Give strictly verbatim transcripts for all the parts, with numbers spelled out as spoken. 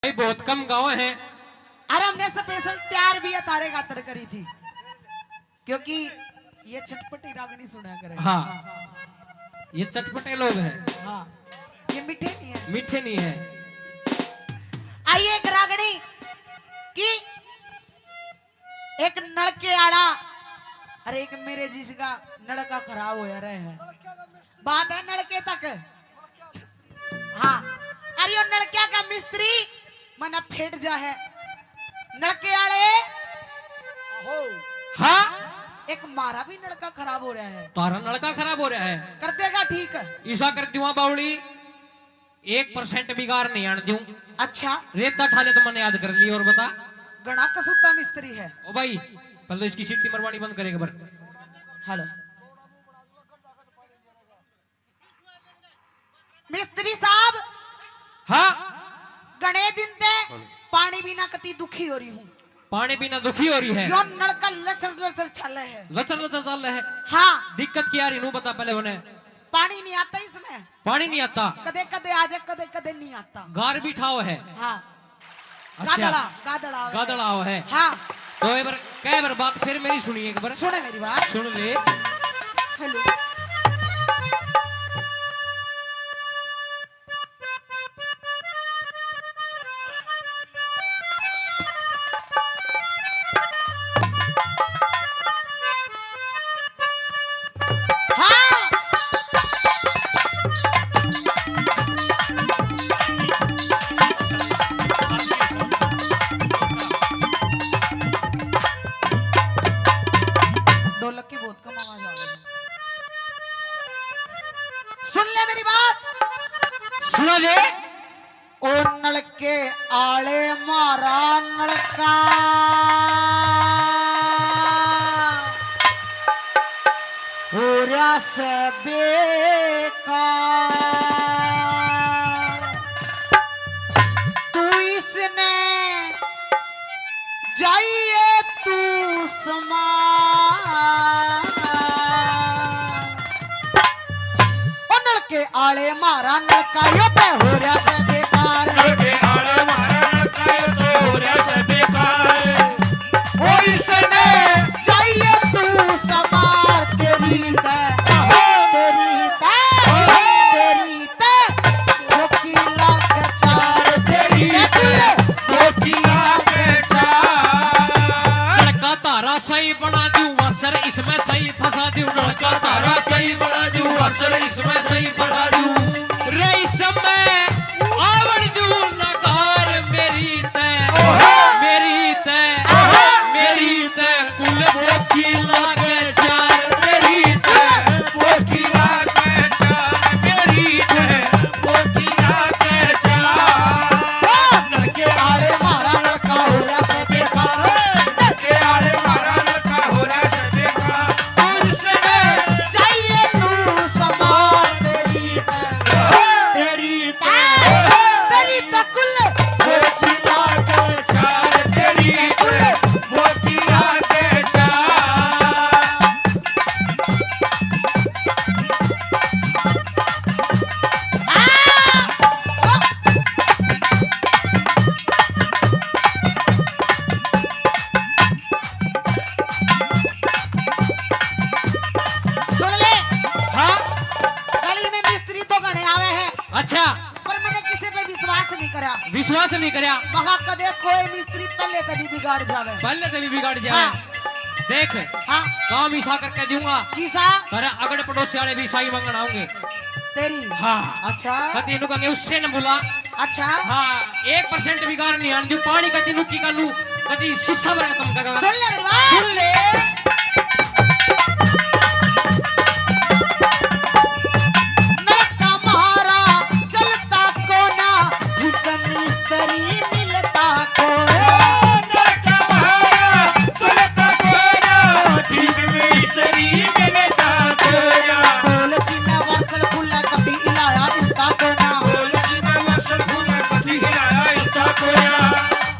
भाई बहुत कम गाँव है। अरे हमने स्पेशल तैयार भी है तारे खातर करी थी, क्योंकि ये चटपटी रागनी सुना करे। हाँ, ये चटपटे लोग हैं। हाँ, ये मीठे नहीं है। मीठे नहीं है। आइए एक रागनी की, एक नलके आला, अरे एक मेरे जिसका नलका खराब होया रहे है, बात है नलके तक। हाँ, अरे यो नलकिया का मिस्त्री मना फेट जा है। नलके आले, हाँ, एक मारा भी नलका खराब हो रहा है। तारा नलका खराब हो रहा है। कर देगा ठीक। ईसा कर दूंगा बावली, एक परसेंट बिगाड़ नहीं आन दूं। अच्छा। रेता ठाले तो मैंने याद कर ली। और बता। घना कसूता मिस्त्री है। ओ भाई, पहले तो इसकी सीटी मरवानी बंद करे एक बार। हेलो। मिस्त्री साहब। हाँ। घणे दिन ते पानी बिना कती दुखी हो रही हूँ। पानी बिना दुखी हो रही है। यो नलका लचर लचर चल है। लचर लचर चल है। हाँ। दिक्कत क्या रही नू बता पहले उन्हें। पानी नहीं आता इसमें। पानी नहीं आता। कदे कदे आ जाए, कदे कदे नहीं आता। गार भी ठाओ है। हाँ। अच्छा। गादड़ा, गादड़ा आओ है। गादड़ा आओ है। हाँ। तो एक बार, कई बार बात फिर मेरी सुनिए एक बार। सुने मेरी बात। सुन ले। हेलो। हाँ। ढोलक की बहुत कम आवाज आ रही है। सुन ले मेरी बात। सुना ले। ओ नलके आले मारा नलका हो रहा से बेकार। तू इसने जाइए तू समा। ओ नलके आले मारा नलका यो पे हो रहा से बेकार। नलके आले मारा नलका यो पे हो रहा से बेकार। ओ इसने चाहिए तू समार तेरी ते, तेरी ते, तेरी ते। कोकिला के चार तेरी ते, कोकिला के चार। नलका तारा सही बना दूं, वासर इसमें सही फंसा दूं। नलका तारा सही बना दूं, वासर इसमें सही फंसा दूं। रे इसमें आवड़ दूं नगार मेरी ते, ओहो। मेरी ते, ओहो। मेरी ते कुल बोकी लागे चार। मेरी ते बोकी लागे चार, मेरी ते बोकी लागे चार। नलके आले मारा नलका हो रहा से बेकार। नलके आले मारा नलका हो रहा से बेकार। उसने चाहिए तू समा तेरी, तेरी, तेरी तकुल वो खिला के चाल, तेरी कुल वो खिला के चाल। सुन ले। हाँ। गली में मिस्त्री तो घणे आवे हैं। अच्छा। पर मैंने किसी पे विश्वास नहीं करा। विश्वास नहीं करया। महा कदे कोई मिस्त्री पहले ते भी बिगाड़ जावे। पहले ते भी बिगाड़ जावे। हाँ। देख, हाँ। काम ईसा करके दूंगा। किसा? अरे अगड़ पड़ोसी वाले भी ईसाई मंगण आऊंगे। तेरी? हाँ। अच्छा। कति इन्हों कहेंगे उससे न बुला। अच्छा। हाँ, एक परसेंट बिगाड़ नहीं आन दूं, पानी कति नुकी का लू, कति शीशा भर के चमकेगा। सुन ले मेरी बात। सुन ले। नलका म्हारा चलता कोना, ठीक मिस्त्री मिलता कोना। नलका म्हारा चलता कोना, ठीक मिस्त्री मिलता कोना। बोल चिन्ह वासल फूला कभी इलाया इलता कोना। बोल चिन्ह वासल फूला कभी इलाया इलता कोना।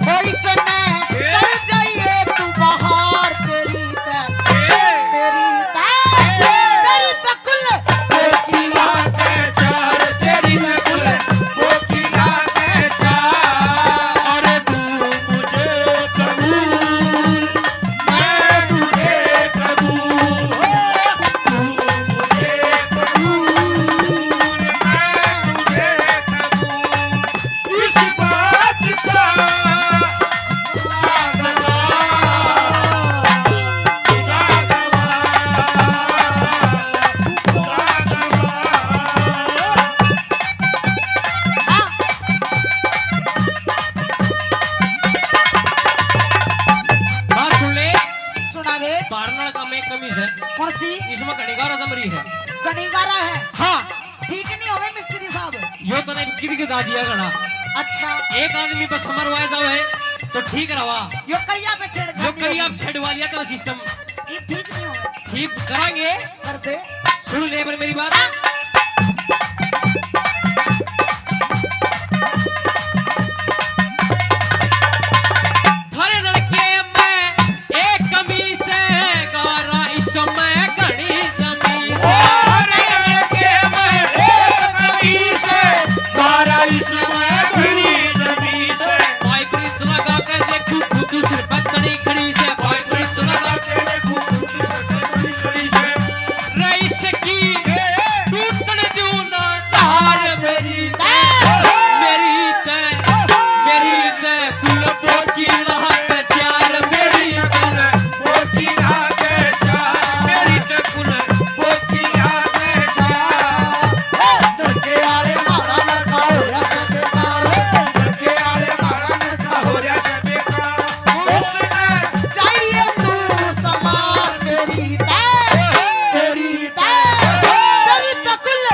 ओ इसने कर जाइए तू बाहर तेरी ते, तेरी ते, तेरी ते कुल। कोकिला के चार तेरी ते कुल, कोकिला के चार। कौन सी? इसमें घणी गारा जम रही है। घणी गारा है? हाँ। ठीक नहीं होवे मिस्त्री साहब। यो तने किद के दा दिया घना। अच्छा। एक आदमी बस मरवाए जावे तो ठीक रहा। यो कहिया पे छेड़ जो कहिया छेड़वा लिया तो सिस्टम। ये ठीक नहीं होवे। ठीक करांगे। कर दे। सुन ले पर मेरी बात। थारे लड़के में एक कमी से गारा इसमें घणी जमी से। थारे लड़के में एक कमी से गारा इसमें घणी जमी से। पाइप रिंच लगा के देखू खुद सिर पत्नी खड़ी से। पाइप रिंच लगा के देखू खुद सिर पत्नी खड़ी से। रईस की टूटण दू ना धार मेरी ते, मेरी ते, मेरी ते कुल बोकी रात चार मेरी ते। बोकी रात चार मेरी ते कुल बोकी रात चार। ओ, तड़के आले मारा लड़का हो रहा सके मारो, तड़के आले मारा लड़का हो रहा सके मारो। चाहिए तू समार तेरी ते, तेरी ते, तेरी ते कुल।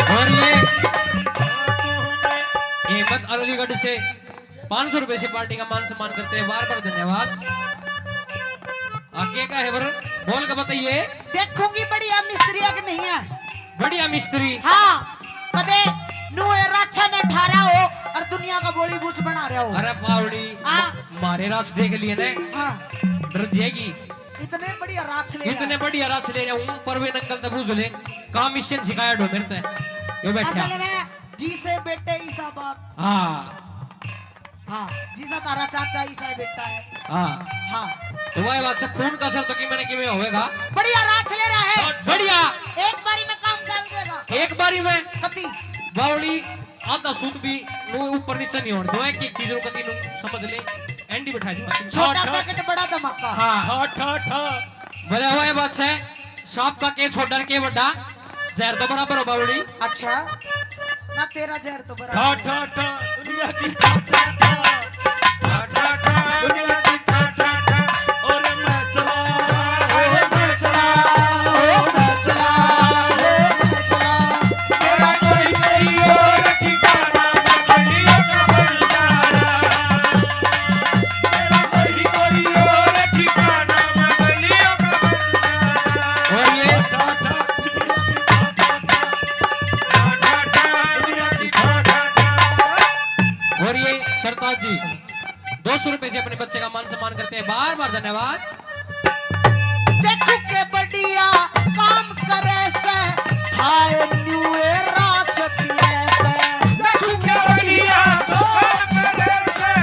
और ये अहमद अलीगढ़ से पाँच सौ रुपए से पार्टी का मान सम्मान करते हैं, बार बार धन्यवाद। आगे का है बर, बोल के बताइए। देखूंगी बढ़िया मिस्त्री है कि नहीं है। बढ़िया मिस्त्री। हाँ, कदे नुए राछा ने ठारा हो और दुनिया का बॉलीवुड बना रहा हो। अरे पावड़ी, हाँ। मारे रास देख लिए ने। हाँ। डर जाएगी। इतने बढ़िया राछ ले इतने बढ़िया राछ ले जाऊं, परवीन अंकल तब बुझ ले। काम मिशन सिखाया डो मेरे ते। यो बैठा। असल में जी से बेटे ईसा बाप। हाँ। हाँ, जिसा तारा चाचा ईसा बेटा है। हाँ। हाँ। तो वही बात से खून का असर तो किमें ना किमें होवेगा। बढ़िया राछ ले रहा है। बढ़िया। एक बारी में काम कर देगा। एक बारी में। कति? बावड़ी आधा सूत भी नु ऊपर नीचे नहीं होने दो, एक एक चीज नु कति नु समझ ले, एंडी बैठा दे। छोटा पैकेट बड़ा धमाका। हाँ। ठा, ठा, ठा। भले वही बात है, सांप का के छोटा के बड़ा, जहर तो बराबर हो बावड़ी। अच्छा, ना तेरा जहर तो बराबर। ठा, ठा, ठा, दुनिया की ठा, ठा, ठा। ठा, ठा, ठा, दुनिया की ठा, ठा, ठा। और मैं चला, और मैं चला, और मैं चला, और मैं चला। मेरा कोई, कोई और ठिकाना ना बलिया का बंजारा। मेरा कोई, कोई और ठिकाना ना बलिया का बंजारा। और ये ठा, ठा, ठा। और ये सरताज जी दो सौ रुपए से अपने बच्चे का मान सम्मान करते हैं, बार बार धन्यवाद। देखो के बढ़िया काम करे से, हाय न्यूए राज पिए से। देखो के बढ़िया काम करे से,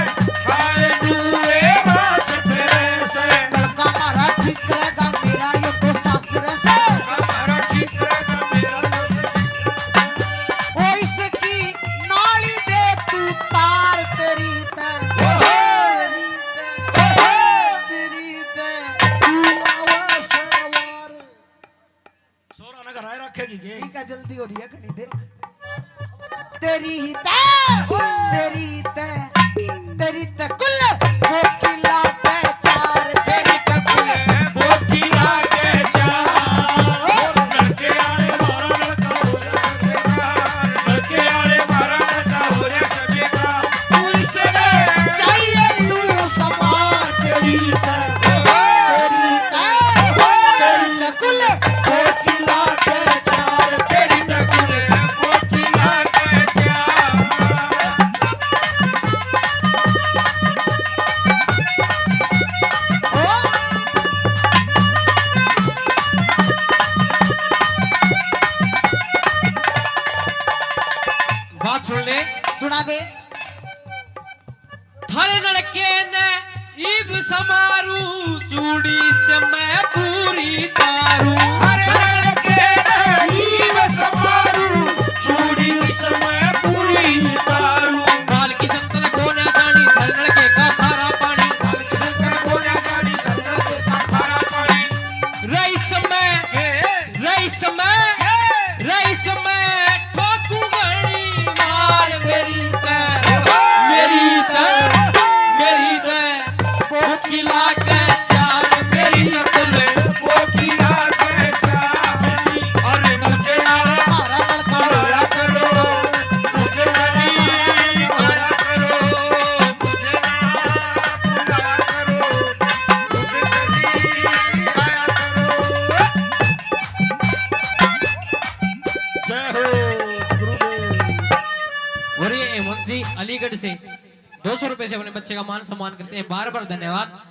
हाय न्यूए राज पिए से। लड़का मारा ठीक रहेगा मेरा यो तो सासरे से। लड़का मारा ठीक रहेगा मेरा यो तो सासरे से। ओ इसकी नाली दे तू तार तेरी ते, ओहो! तेरी ते। तू आवा सवार। छोरा ने घर आए रखेगी के? ठीक है, जल्दी हो रही है घणी देख। तेरी ही ते, तेरी ही ते, तेरी ते कुल, वो किला पे चार, तेरी ते कुल, वो किला पे चार। और लड़के आले मारा लड़का हो रहा सकेगा, लड़के आले मारा लड़का हो रहा सकेगा। तू इसने चाहिए तू समार तेरी ते, तेरी ते, तेरी ते कुल, वो किला पे चार, तेरी ते कुल, वो किला पे चार। बात सुन ले। सुना दे। थारे लड़के ने इब समारू, चूड़ी से मैं पूरी तारू। थारे लड़के ने इब समारू, चूड़ी से मैं पूरी तारू। जी अलीगढ़ से दो सौ रुपए से अपने बच्चे का मान सम्मान करते हैं, बार बार धन्यवाद।